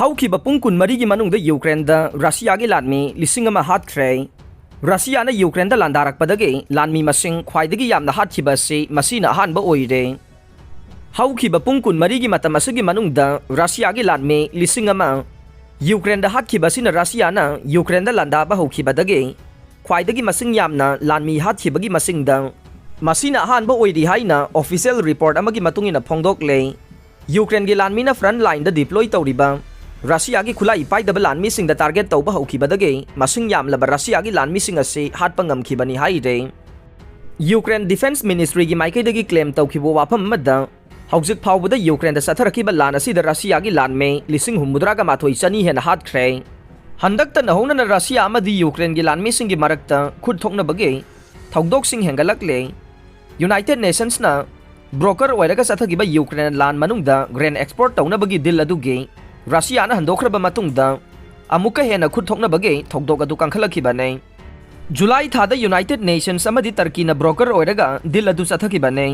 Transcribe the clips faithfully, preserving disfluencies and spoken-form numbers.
ꯍꯧꯈꯤꯕ ꯄꯨꯡ ꯀꯨꯟꯃꯔꯤꯒꯤ ꯃꯅꯨꯡꯗ ꯌꯨꯀ꯭ꯔꯦꯟꯗ ꯔꯁꯤꯌꯥꯒꯤ ꯂꯥꯟꯃꯤ ꯂꯤꯁꯤꯡ ꯑꯃ ꯍꯥꯠꯈ꯭ꯔꯦ꯫ ꯔꯁꯤꯌꯥꯅ ꯌꯨꯀ꯭ꯔꯦꯟꯗ ꯂꯥꯟꯗꯥꯔꯛꯄꯗꯒꯤ ꯂꯥꯟꯃꯤ ꯃꯁꯤꯡ ꯈ꯭ꯋꯥꯏꯗꯒꯤ ꯌꯥꯝꯅ ꯍꯥꯠꯈꯤꯕ ꯑꯁꯤ ꯃꯁꯤꯅ ꯑꯍꯥꯟꯕ ꯑꯣꯏꯔꯦ꯫ ꯍꯧꯈꯤꯕ ꯄꯨꯡ ꯀꯨꯟꯃꯔꯤꯒꯤ ꯃꯇꯝ ꯑꯁꯤꯒꯤ ꯃꯅꯨꯡꯗ ꯔꯁꯤꯌꯥꯒꯤ ꯂꯥꯟꯃꯤ ꯂꯤꯁꯤꯡ ꯑꯃ ꯌꯨꯀ꯭ꯔꯦꯟꯗ ꯍꯥꯠꯈꯤꯕ ꯑꯁꯤꯅ ꯔꯁꯤꯌꯥꯅ ꯌꯨꯀ꯭ꯔꯦꯟꯗ ꯂꯥꯟꯗꯥꯕ ꯍꯧꯈꯤꯕꯗꯒꯤ ꯈ꯭ꯋꯥꯏꯗꯒꯤ ꯃꯁꯤꯡ ꯌꯥꯝꯅ ꯂꯥꯟꯃꯤ ꯍꯥꯠꯈꯤꯕꯒꯤ ꯃꯁꯤꯡꯗ ꯃꯁꯤꯅ ꯑꯍꯥꯟꯕ ꯑꯣꯏꯔꯤ ꯍꯥꯏꯅ official report ꯑꯃꯒꯤ ꯃꯇꯨꯡ ꯏꯟꯅ ꯐꯣꯡꯗꯣꯛꯂꯦ꯫ ꯌꯨꯀ꯭ꯔꯦꯟꯒꯤ ꯂꯥꯟꯃꯤꯅ front line ꯗ deploy ꯇꯧꯔꯤꯕ ꯔꯁꯤꯌꯥꯒꯤ ꯈꯨꯠꯂꯥꯏ ꯄꯥꯏꯗꯕ ꯂꯥꯟꯃꯤꯁꯤꯡꯗ target ꯇꯧꯕ ꯍꯧꯈꯤꯕꯗꯒꯤ ꯃꯁꯤꯡ ꯌꯥꯝꯂꯕ ꯔꯁꯤꯌꯥꯒꯤ ꯂꯥꯟꯃꯤꯁꯤꯡ ꯑꯁꯤ ꯍꯥꯠꯄ ꯉꯝꯈꯤꯕꯅꯤ ꯍꯥꯏꯔꯦ꯫ ꯌꯨꯀ꯭ꯔꯦꯟ Defence Ministry ꯒꯤ ꯃꯥꯏꯀꯩꯗꯒꯤ claim ꯇꯧꯈꯤꯕ ꯋꯥꯐꯝ ꯑꯃꯗ, ꯍꯧꯖꯤꯛ ꯐꯥꯎꯕꯗ ꯌꯨꯀ꯭ꯔꯦꯟꯗ ꯆꯠꯊꯔꯛꯈꯤꯕ ꯂꯥꯟ ꯑꯁꯤꯗ ꯔꯁꯤꯌꯥꯒꯤ ꯂꯥꯟꯃꯤ ꯂꯤꯁꯤꯡ ꯍꯨꯝꯐꯨꯇꯔꯥꯒ ꯃꯥꯊꯣꯏ ꯆꯅꯤ ꯍꯦꯟꯅ ꯍꯥꯠꯈ꯭ꯔꯦ꯫ ꯍꯟꯗꯛꯇ ꯅꯧꯍꯧꯅꯅ ꯔꯁꯤꯌꯥ ꯑꯃꯗꯤ ꯌꯨꯀ꯭ꯔꯦꯟꯒꯤ ꯂꯥꯟꯃꯤꯁꯤꯡꯒꯤ ꯃꯔꯛꯇ ꯈꯨꯠ ꯊꯣꯛꯅꯕꯒꯤ ꯊꯧꯗꯣꯛꯁꯤꯡ ꯍꯦꯟꯒꯠꯂꯛꯂꯦ꯫ United Nations ꯅ broker ꯑꯣꯏꯔꯒ ꯆꯠꯊꯈꯤꯕ ꯌꯨꯀ꯭ꯔꯦꯟ ꯂꯥꯟ ꯃꯅꯨꯡꯗ grain export ꯇꯧꯅꯕꯒꯤ deal ꯑꯗꯨꯒꯤ ꯔꯁꯤꯌꯥꯅ ꯍꯟꯗꯣꯛꯈ꯭ꯔꯕ ꯃꯇꯨꯡꯗ ꯑꯃꯨꯛꯀ ꯍꯦꯟꯅ ꯈꯨꯠ ꯊꯣꯛꯅꯕꯒꯤ ꯊꯧꯗꯣꯛ ꯑꯗꯨ ꯀꯟꯈꯠꯂꯛꯈꯤꯕꯅꯤ꯫ ꯖꯨꯂꯥꯏ ꯊꯥꯗ United Nations ꯑꯃꯗꯤ ꯇꯔꯀꯤꯅ broker ꯑꯣꯏꯔꯒ deal ꯑꯗꯨ ꯆꯠꯊꯈꯤꯕꯅꯤ꯫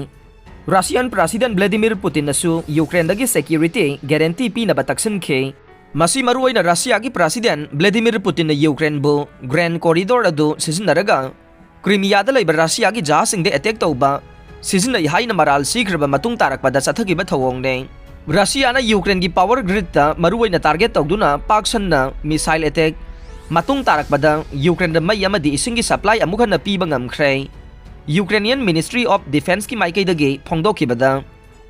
Russian President Vladimir Putin ꯅꯁꯨ ꯌꯨꯀ꯭ꯔꯦꯟꯗꯒꯤ security guarantee ꯄꯤꯅꯕ ꯇꯛꯁꯤꯟꯈꯤ꯫ ꯃꯁꯤ ꯃꯔꯨꯑꯣꯏꯅ ꯔꯁꯤꯌꯥꯒꯤ President Vladimir Putin ꯅ ꯌꯨꯀ꯭ꯔꯦꯟꯕꯨ grain corridor ꯑꯗꯨ ꯁꯤꯖꯤꯟꯅꯔꯒ ꯀ꯭ꯔꯤꯃꯤꯌꯥꯗ ꯂꯩꯕ ꯔꯁꯤꯌꯥꯒꯤ ꯖꯍꯥꯖꯁꯤꯡꯗ attack ꯇꯧꯕ ꯁꯤꯖꯤꯟꯅꯩ ꯍꯥꯏꯅ ꯃꯔꯥꯜ ꯁꯤꯈ꯭ꯔꯕ ꯃꯇꯨꯡ ꯇꯥꯔꯛꯄꯗ ꯆꯠꯊꯈꯤꯕ ꯊꯧꯑꯣꯡꯅꯤ꯫ ꯔꯁꯤꯌꯥꯅ ꯌꯨꯀ꯭ꯔꯦꯟꯒꯤ power grid ꯇ ꯃꯔꯨꯑꯣꯏꯅ target ꯇꯧꯗꯨꯅ ꯄꯥꯛ ꯁꯟꯅ missile attack ꯃꯇꯨꯡ ꯇꯥꯔꯛꯄꯗ ꯌꯨꯀ꯭ꯔꯦꯟꯗ ꯃꯩ ꯑꯃꯗꯤ ꯏꯁꯤꯡꯒꯤ supply ꯑꯃꯨꯛ ꯍꯟꯅ ꯄꯤꯕ ꯉꯝꯈ꯭ꯔꯦ꯫ Ukrainian Ministry of Defence ꯀꯤ ꯃꯥꯏꯀꯩꯗꯒꯤ ꯐꯣꯡꯗꯣꯛꯈꯤꯕꯗ,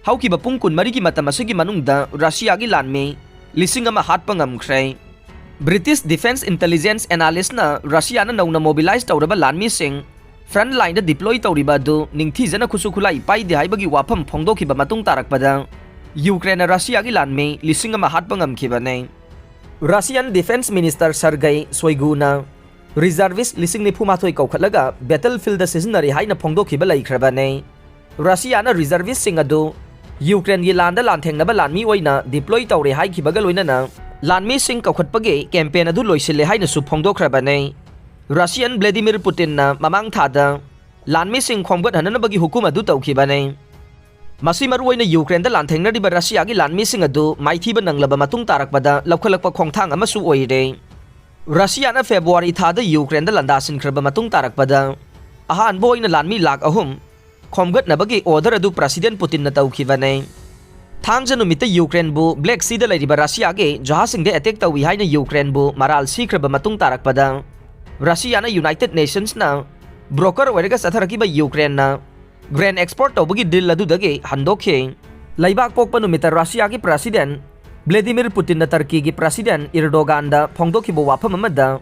ꯍꯧꯈꯤꯕ ꯄꯨꯡ ꯀꯨꯟꯃꯔꯤꯒꯤ ꯃꯇꯝ ꯑꯁꯤꯒꯤ ꯃꯅꯨꯡꯗ ꯔꯁꯤꯌꯥꯒꯤ ꯂꯥꯟꯃꯤ ꯂꯤꯁꯤꯡ ꯑꯃ ꯍꯥꯠꯄ ꯉꯝꯈ꯭ꯔꯦ꯫ British defence intelligence analyst ꯅ ꯔꯁꯤꯌꯥꯅ ꯅꯧꯅ mobilize ꯇꯧꯔꯕ ꯂꯥꯟꯃꯤꯁꯤꯡ front line ꯗ deploy ꯇꯧꯔꯤꯕ ꯑꯗꯨ ꯅꯤꯡꯊꯤꯖꯅ ꯈꯨꯠꯁꯨ ꯈꯨꯠꯂꯥꯏ ꯄꯥꯏꯗꯦ ꯍꯥꯏꯕꯒꯤ ꯋꯥꯐꯝ ꯐꯣꯡꯗꯣꯛꯈꯤꯕ ꯃꯇꯨꯡ ꯇꯥꯔꯛꯄꯗ, ꯌꯨꯀ꯭ꯔꯦꯟꯅ ꯔꯁꯤꯌꯥꯒꯤ ꯂꯥꯟꯃꯤ ꯂꯤꯁꯤꯡ ꯑꯃ ꯍꯥꯠꯄ ꯉꯝꯈꯤꯕꯅꯤ꯫ Russian Defence Minister Sergei Shoigu ꯅ reservist ꯂꯤꯁꯤꯡ ꯅꯤꯐꯨ ꯃꯥꯊꯣꯏ ꯀꯧꯈꯠꯂꯒ battlefield ꯗ ꯁꯤꯖꯤꯟꯅꯔꯤ ꯍꯥꯏꯅ ꯐꯣꯡꯗꯣꯛꯈꯤꯕ ꯂꯩꯈ꯭ꯔꯕꯅꯤ꯫ ꯔꯁꯤꯌꯥꯅ reservist ꯁꯤꯡ ꯑꯗꯨ ꯌꯨꯀ꯭ꯔꯦꯟꯒꯤ ꯂꯥꯟꯗ ꯂꯥꯟꯊꯦꯡꯅꯕ ꯂꯥꯟꯃꯤ ꯑꯣꯏꯅ deploy ꯇꯧꯔꯦ ꯍꯥꯏꯈꯤꯕꯒ ꯂꯣꯏꯅꯅ ꯂꯥꯟꯃꯤꯁꯤꯡ ꯀꯧꯈꯠꯄꯒꯤ campaign ꯑꯗꯨ ꯂꯣꯏꯁꯤꯜꯂꯦ ꯍꯥꯏꯅꯁꯨ ꯐꯣꯡꯗꯣꯛꯈ꯭ꯔꯕꯅꯤ꯫ Russian Vladimir Putin ꯅ ꯃꯃꯥꯡ ꯊꯥꯗ ꯂꯥꯟꯃꯤꯁꯤꯡ ꯈꯣꯝꯒꯠꯍꯟꯅꯅꯕꯒꯤ ꯍꯨꯀꯨꯝ ꯑꯗꯨ ꯇꯧꯈꯤꯕꯅꯤ꯫ ꯃꯁꯤ ꯃꯔꯨꯑꯣꯏꯅ ꯌꯨꯀ꯭ꯔꯦꯟꯗ ꯂꯥꯟꯊꯦꯡꯅꯔꯤꯕ ꯔꯁꯤꯌꯥꯒꯤ ꯂꯥꯟꯃꯤꯁꯤꯡ ꯑꯗꯨ ꯃꯥꯏꯊꯤꯕ ꯅꯪꯂꯕ ꯃꯇꯨꯡ ꯇꯥꯔꯛꯄꯗ ꯂꯧꯈꯠꯂꯛꯄ ꯈꯣꯡꯊꯥꯡ ꯑꯃꯁꯨ ꯑꯣꯏꯔꯦ꯫ ꯔꯁꯤꯌꯥꯅ ꯐꯦꯕ꯭ꯔꯨꯋꯥꯔꯤ ꯊꯥꯗ ꯌꯨꯀ꯭ꯔꯦꯟꯗ ꯂꯥꯟꯗꯥꯁꯤꯟꯈ꯭ꯔꯕ ꯃꯇꯨꯡ ꯇꯥꯔꯛꯄꯗ ꯑꯍꯥꯟꯕ ꯑꯣꯏꯅ ꯂꯥꯟꯃꯤ ꯂꯥꯈ ꯑꯍꯨꯝ ꯈꯣꯝꯒꯠꯅꯕꯒꯤ ꯑꯣꯔꯗꯔ ꯑꯗꯨ ꯄ꯭ꯔꯁꯤꯗꯦꯟ ꯄꯨꯇꯤꯟꯅ ꯇꯧꯈꯤꯕꯅꯦ꯫ ꯊꯥꯡꯖ ꯅꯨꯃꯤꯠꯇ ꯌꯨꯀ꯭ꯔꯦꯟꯕꯨ ꯕ꯭ꯂꯦꯛ ꯁꯤꯗ ꯂꯩꯔꯤꯕ ꯔꯁꯤꯌꯥꯒꯤ ꯖꯍꯥꯖꯁꯤꯡꯗ ꯑꯦꯇꯦꯛ ꯇꯧꯏ ꯍꯥꯏꯅ ꯌꯨꯀ꯭ꯔꯦꯟꯕꯨ ꯃꯔꯥꯜ ꯁꯤꯈ꯭ꯔꯕ ꯃꯇꯨꯡ ꯇꯥꯔꯛꯄꯗ, ꯔꯁꯤꯌꯥꯅ ꯌꯨꯅꯥꯏꯇꯦꯗ ꯅꯦꯁꯟꯁꯅ ꯕ꯭ꯔꯣꯀꯔ ꯑꯣꯏꯔꯒ ꯆꯠꯊꯔꯛꯈꯤꯕ ꯌꯨꯀ꯭ꯔꯦꯟꯅ ꯒ꯭ꯔꯦꯟ ꯑꯦꯛꯁꯄꯣꯔꯠ ꯇꯧꯕꯒꯤ ꯗꯤꯜ ꯑꯗꯨꯗꯒꯤ ꯍꯟꯗꯣꯛꯈꯤ꯫ ꯂꯩꯕꯥꯛ ꯄꯣꯛꯄ ꯅꯨꯃꯤꯠꯇ ꯔꯁꯤꯌꯥꯒꯤ ꯄ꯭ꯔꯁꯤꯗꯦꯟ ꯚ꯭ꯂꯦꯗꯤꯃꯤꯔ ꯄꯨꯇꯤꯟꯅ ꯇꯔꯀꯤꯒꯤ ꯄ꯭ꯔꯁꯤꯗꯦꯟ ꯏꯔꯗꯣꯒꯥꯟꯗ ꯐꯣꯡꯗꯣꯛꯈꯤꯕ ꯋꯥꯐꯝ ꯑꯃꯗ,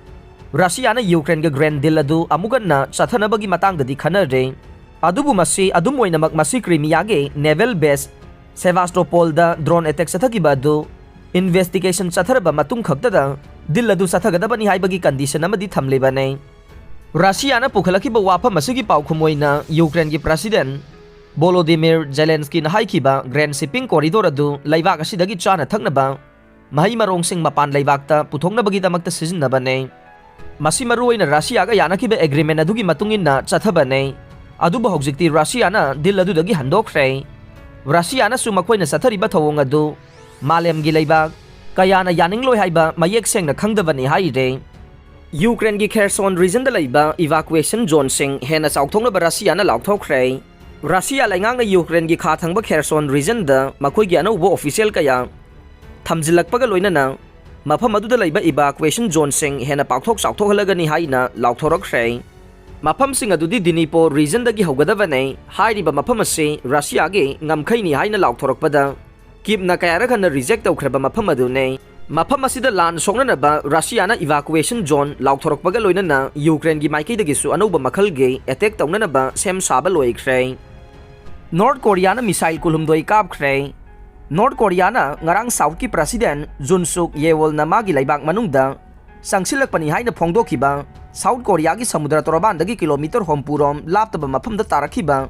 ꯔꯁꯤꯌꯥꯅ ꯌꯨꯀ꯭ꯔꯦꯟꯒ ꯒ꯭ꯔꯦꯟ ꯗꯤꯜ ꯑꯗꯨ ꯑꯃꯨꯛ ꯍꯟꯅ ꯆꯠꯊꯅꯕꯒꯤ ꯃꯇꯥꯡꯗꯗꯤ ꯈꯟꯅꯔꯦ, ꯑꯗꯨꯕꯨ ꯃꯁꯤ ꯑꯗꯨꯝ ꯑꯣꯏꯅꯃꯛ ꯃꯁꯤ ꯀ꯭ꯔꯤꯃꯤꯌꯥꯒꯤ ꯅꯦꯚꯦꯜ ꯕꯦꯁ ꯁꯦꯚꯥꯁꯇꯣꯄꯣꯜꯗ ꯗ꯭ꯔꯣꯟ ꯑꯦꯇꯦꯛ ꯆꯠꯊꯈꯤꯕ ꯑꯗꯨ ꯏꯟꯚꯦꯁꯇꯤꯒꯦꯁꯟ ꯆꯠꯊꯔꯕ ꯃꯇꯨꯡ ꯈꯛꯇꯗ ꯗꯤꯜ ꯑꯗꯨ ꯆꯠꯊꯒꯗꯕꯅꯤ ꯍꯥꯏꯕꯒꯤ ꯀꯟꯗꯤꯁꯟ ꯑꯃꯗꯤ ꯊꯝꯂꯤꯕꯅꯤ꯫ ꯔꯁꯤꯌꯥꯅ ꯄꯨꯈꯠꯂꯛꯈꯤꯕ ꯋꯥꯐꯝ ꯑꯁꯤꯒꯤ ꯄꯥꯎꯈꯨꯝ ꯑꯣꯏꯅ ꯌꯨꯀ꯭ꯔꯦꯟꯒꯤ ꯄ꯭ꯔꯁꯤꯗꯦꯟ ꯚꯣꯂꯣꯗꯤꯃꯤꯔ ꯖꯦꯂꯦꯟꯁꯀꯤꯅ ꯍꯥꯏꯈꯤꯕ ꯒ꯭ꯔꯦꯟ ꯁꯤꯞꯄꯤꯡ ꯀꯣꯔꯤꯗꯣꯔ ꯑꯗꯨ ꯂꯩꯕꯥꯛ ꯑꯁꯤꯗꯒꯤ ꯆꯥꯅ ꯊꯛꯅꯕ ꯃꯍꯩ ꯃꯔꯣꯡꯁꯤꯡ ꯃꯄꯥꯟ ꯂꯩꯕꯥꯛꯇ ꯄꯨꯊꯣꯛꯅꯕꯒꯤꯗꯃꯛꯇ ꯁꯤꯖꯤꯟꯅꯕꯅꯤ꯫ ꯃꯁꯤ ꯃꯔꯨꯑꯣꯏꯅ ꯔꯁꯤꯌꯥꯒ ꯌꯥꯅꯈꯤꯕ ꯑꯦꯒ꯭ꯔꯤꯃꯦꯟ ꯑꯗꯨꯒꯤ ꯃꯇꯨꯡ ꯏꯟꯅ ꯆꯠꯊꯕꯅꯤ꯫ ꯑꯗꯨꯕꯨ ꯍꯧꯖꯤꯛꯇꯤ ꯔꯁꯤꯌꯥꯅ ꯗꯤꯜ ꯑꯗꯨꯗꯒꯤ ꯍꯟꯗꯣꯛꯈ꯭ꯔꯦ꯫ ꯔꯁꯤꯌꯥꯅꯁꯨ ꯃꯈꯣꯏꯅ ꯆꯠꯊꯔꯤꯕ ꯊꯧꯑꯣꯡ ꯑꯗꯨ ꯃꯥꯂꯦꯝꯒꯤ ꯂꯩꯕꯥꯛ ꯀꯌꯥꯅ ꯌꯥꯅꯤꯡꯂꯣꯏ ꯍꯥꯏꯕ ꯃꯌꯦꯛ ꯁꯦꯡꯅ ꯈꯪꯗꯕꯅꯤ ꯍꯥꯏꯔꯦ꯫ ꯌꯨꯀ꯭ꯔꯦꯟꯒꯤ ꯈꯦꯔꯁꯣꯟ ꯔꯤꯖꯟꯗ ꯂꯩꯕ ꯏꯚꯥꯀꯨꯋꯦꯁꯟ ꯖꯣꯟꯁꯤꯡ ꯍꯦꯟꯅ ꯆꯥꯎꯊꯣꯛꯅꯕ ꯔꯁꯤꯌꯥꯅ ꯂꯥꯎꯊꯣꯛꯈ꯭ꯔꯦ꯫ ꯔꯁꯤꯌꯥ ꯂꯩꯉꯥꯛꯅ ꯌꯨꯀ꯭ꯔꯦꯟꯒꯤ ꯈꯥ ꯊꯪꯕ ꯈꯦꯔꯁꯣꯟ ꯔꯤꯖꯟꯗ ꯃꯈꯣꯏꯒꯤ ꯑꯅꯧꯕ ꯑꯣꯐꯤꯁꯤꯌꯦꯜ ꯀꯌꯥ ꯊꯝꯖꯤꯜꯂꯛꯄꯒ ꯂꯣꯏꯅꯅ ꯃꯐꯝ ꯑꯗꯨꯗ ꯂꯩꯕ ꯏꯚꯥꯀꯨꯋꯦꯁꯟ ꯖꯣꯟꯁꯤꯡ ꯍꯦꯟꯅ ꯄꯥꯛꯊꯣꯛ ꯆꯥꯎꯊꯣꯛꯍꯜꯂꯒꯅꯤ ꯍꯥꯏꯅ ꯂꯥꯎꯊꯣꯔꯛꯈ꯭ꯔꯦ꯫ ꯃꯐꯝꯁꯤꯡ ꯑꯗꯨꯗꯤ ꯗꯤꯅꯤꯄꯣ ꯔꯤꯖꯟꯗꯒꯤ ꯍꯧꯒꯗꯕꯅꯤ꯫ ꯍꯥꯏꯔꯤꯕ ꯃꯐꯝ ꯑꯁꯤ ꯔꯁꯤꯌꯥꯒꯤ ꯉꯝꯈꯩꯅꯤ ꯍꯥꯏꯅ ꯂꯥꯎꯊꯣꯔꯛꯄꯗ, ꯀꯤꯞꯅ ꯀꯌꯥꯔꯛ ꯍꯟꯅ ꯔꯤꯖꯦꯛ ꯇꯧꯈ꯭ꯔꯕ ꯃꯐꯝ ꯑꯗꯨꯅꯤ꯫ ꯃꯐꯝ ꯑꯁꯤꯗ ꯂꯥꯟ ꯁꯣꯛꯅꯅꯕ ꯔꯁꯤꯌꯥꯅ ꯏꯚꯥꯀꯨꯋꯦꯁꯟ ꯖꯣꯟ ꯂꯥꯎꯊꯣꯔꯛꯄꯒ ꯂꯣꯏꯅꯅ ꯌꯨꯀ꯭ꯔꯦꯟꯒꯤ ꯃꯥꯏꯀꯩꯗꯒꯤꯁꯨ ꯑꯅꯧꯕ ꯃꯈꯜꯒꯤ ꯑꯦꯇꯦꯛ ꯇꯧꯅꯅꯕ ꯁꯦꯝ ꯁꯥꯕ ꯂꯣꯏꯈ꯭ꯔꯦ꯫ ꯅꯣꯔꯠ ꯀꯣꯔꯤꯌꯥꯅ ꯃꯤꯁꯥꯏꯜ ꯀꯨꯟꯍꯨꯝꯗꯣꯏ ꯀꯥꯞꯈ꯭ꯔꯦ꯫ ꯅꯣꯔꯠ ꯀꯣꯔꯤꯌꯥꯅ ꯉꯔꯥꯡ ꯁꯥꯎꯠꯀꯤ ꯄ꯭ꯔꯁꯤꯗꯦꯟ ꯖꯨꯟ ꯁꯨꯛ ꯌꯦꯋꯣꯜꯅ ꯃꯥꯒꯤ ꯂꯩꯕꯥꯛ ꯃꯅꯨꯡꯗ ꯆꯪꯁꯤꯜꯂꯛꯄꯅꯤ ꯍꯥꯏꯅ ꯐꯣꯡꯗꯣꯛꯈꯤꯕ ꯁꯥꯎꯠ ꯀꯣꯔꯤꯌꯥꯒꯤ ꯁꯃꯨꯗ꯭ꯔ ꯇꯣꯔꯕꯥꯟꯗꯒꯤ ꯀꯤꯂꯣꯃꯤꯇꯔ ꯍꯨꯝꯐꯨꯔꯣꯝ ꯂꯥꯞꯇꯕ ꯃꯐꯝꯗ ꯇꯥꯔꯛꯈꯤꯕ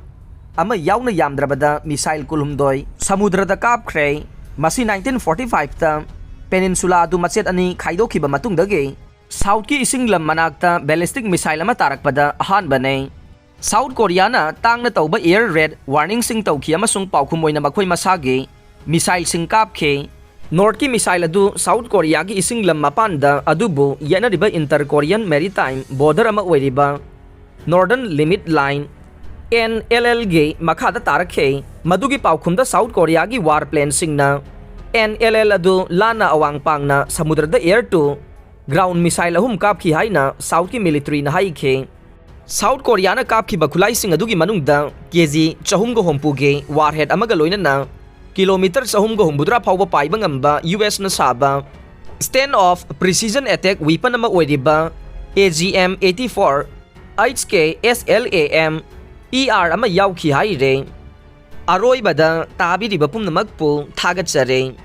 ꯑꯃ ꯌꯥꯎꯅ ꯌꯥꯝꯗ꯭ꯔꯕꯗ ꯃꯤꯁꯥꯏꯜ ꯀꯨꯟꯍꯨꯝꯗꯣꯏ ꯁꯃꯨꯗ꯭ꯔꯗ ꯀꯥꯞꯈ꯭ꯔꯦ꯫ ꯃꯁꯤ ꯅꯥꯏꯟꯇꯤꯟ ꯐꯣꯔꯇꯤ ꯐꯥꯏꯚꯇ ꯄꯦꯅꯤꯟꯁꯨꯂꯥ ꯑꯗꯨ ꯃꯆꯦꯠ ꯑꯅꯤ ꯈꯥꯏꯗꯣꯛꯈꯤꯕ ꯃꯇꯨꯡꯗꯒꯤ ꯁꯥꯎꯠꯀꯤ ꯏꯁꯤꯡ ꯂꯝ ꯃꯅꯥꯛꯇ ꯕꯦꯂꯤꯁꯇꯤꯛ ꯃꯤꯁꯥꯏꯜ ꯑꯃ ꯇꯥꯔꯛꯄꯗ ꯑꯍꯥꯟꯕꯅꯦ꯫ ꯁꯥꯎꯠ ꯀꯣꯔꯤꯌꯥꯅ ꯇꯥꯡꯅ ꯇꯧꯕ air raid warningꯁꯤꯡ ꯇꯧꯈꯤ ꯑꯃꯁꯨꯡ ꯄꯥꯎꯈꯨꯝ ꯑꯣꯏꯅ ꯃꯈꯣꯏ ꯃꯁꯥꯒꯤ missileꯁꯤꯡ ꯀꯥꯞꯈꯤ꯫ Northꯀꯤ missile ꯑꯗꯨ ꯁꯥꯎꯠ ꯀꯣꯔꯤꯌꯥꯒꯤ ꯏꯁꯤꯡ ꯂꯝ ꯃꯄꯥꯟꯗ, ꯑꯗꯨꯕꯨ ꯌꯦꯠꯅꯔꯤꯕ Inter Korean Maritime Border ꯑꯃ ꯑꯣꯏꯔꯤꯕ Northern Limit Line, NLLꯒꯤ ꯃꯈꯥꯗ ꯇꯥꯔꯛꯈꯤ꯫ ꯃꯗꯨꯒꯤ ꯄꯥꯎꯈꯨꯝꯗ ꯁꯥꯎꯠ ꯀꯣꯔꯤꯌꯥꯒꯤ warplaneꯁꯤꯡꯅ NLL ꯑꯗꯨ ꯂꯥꯟꯅ ꯑꯋꯥꯡ ꯄꯥꯡꯅ ꯁꯃꯨꯗ꯭ꯔꯗ air to ground missile ꯑꯍꯨꯝ ꯀꯥꯞꯈꯤ ꯍꯥꯏꯅ ꯁꯥꯎꯠꯀꯤ militaryꯅ ꯍꯥꯏꯈꯤ꯫ ꯁꯥꯎꯠ ꯀꯣꯔꯤꯌꯥꯅ ꯀꯥꯞꯈꯤꯕ ꯈꯨꯠꯂꯥꯏꯁꯤꯡ ꯑꯗꯨꯒꯤ ꯃꯅꯨꯡꯗ ꯀꯦꯖꯤ ꯆꯍꯨꯝꯒ ꯍꯨꯝꯐꯨꯒꯤ warhead ꯑꯃꯒ ꯂꯣꯏꯅꯅ ꯀꯤꯂꯣꯃꯤꯇꯔ ꯆꯍꯨꯝꯒ ꯍꯨꯝꯐꯨꯇꯔꯥ ꯐꯥꯎꯕ ꯄꯥꯏꯕ ꯉꯝꯕ USꯅ ꯁꯥꯕ Stand of Precision Attack Weapon ꯑꯃ ꯑꯣꯏꯔꯤꯕ AGM eighty-four HK SLAM ER ꯑꯃ ꯌꯥꯎꯈꯤ ꯍꯥꯏꯔꯦ꯫ ꯑꯔꯣꯏꯕꯗ ꯇꯥꯕꯤꯔꯤꯕ ꯄꯨꯝꯅꯃꯛꯄꯨ ꯊꯥꯒꯠꯆꯔꯤ꯫